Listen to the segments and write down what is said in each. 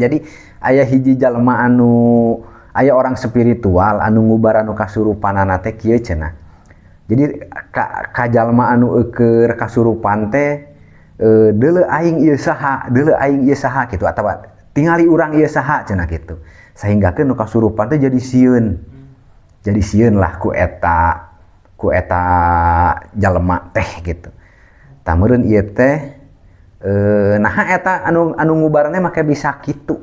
Jadi aya hiji jalma anu aya orang spiritual anu ngubar anu kasurupanana teh kieu cenah. Jadi ka jalma anu eueur kasurupan teh, "Deuleu aing ieu saha, deuleu aing ieu saha," kitu, atawa "Tingali urang ieu saha," cenah kitu. Sehinggakeun nu kasurupan teh jadi sieun. Jadi sieun lah ku eta jalma teh gitu. Tah, meureun ieu teh naha eta anu anu ngubaranna make bisa kitu?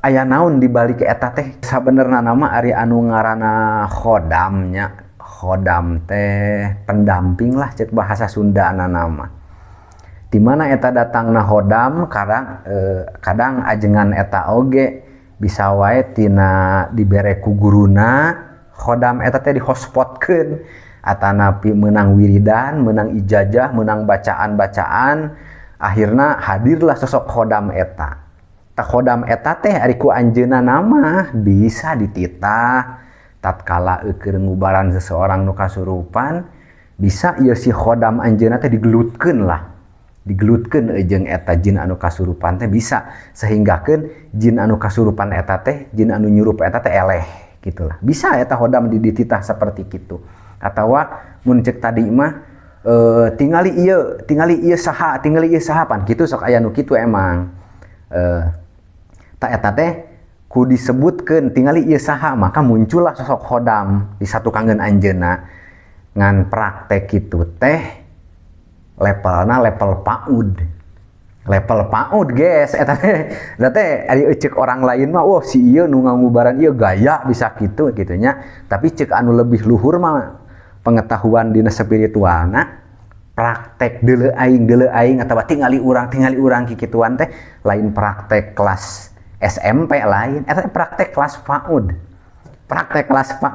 Aya naon di balik eta teh? Sabenerna nama ari anu ngaranna khodam nya, khodam teh pendamping lah cek bahasa Sundana nama. Di mana eta datangna khodam? Kadang ajengan eta oge bisa wae tina dibere ku guruna khodam eta teh, dihospotkeun atanapi menang wiridan, menang ijazah, menang bacaan-bacaan, akhirna hadirlah sosok khodam eta. Tah, khodam eta teh ari ku anjeunna nama bisa dititah tatkala keur ngubaran seseorang nu kasurupan, bisa ieu si khodam anjeunna teh digelutkeun lah, digelutkeun jeung eta jin anu kasurupan teh, bisa sehinggakeun jin anu kasurupan eta teh, jin anu nyurup eta teh eleh gitulah. Bisa eta khodam dititah seperti kitu. Atawa mun cek tadi mah tingali ieu, tingali ieu saha, tingali ieu saha, pan kitu sok aya nu kitu emang. Tah, eta teh ku disebutkeun "Tingali ieu saha," maka muncullah sosok khodam di satukangeun anjeunna. Ngan praktek kitu teh levelna level PAUD, level PAUD, guys. Eta teh, eta teh ari cek orang lain mah, "Wah, si ieu nu ngangubaran ieu gaya bisa kitu," kitu nya. Tapi cek anu lebih luhur mah, pengetahuan dina spiritualna, praktek "Deuleu aing, deuleu aing" atau "Tingali urang, tingali urang" kikituan teh lain praktek kelas SMP, lain. Eta praktek kelas PAUD, praktek kelas PAUD.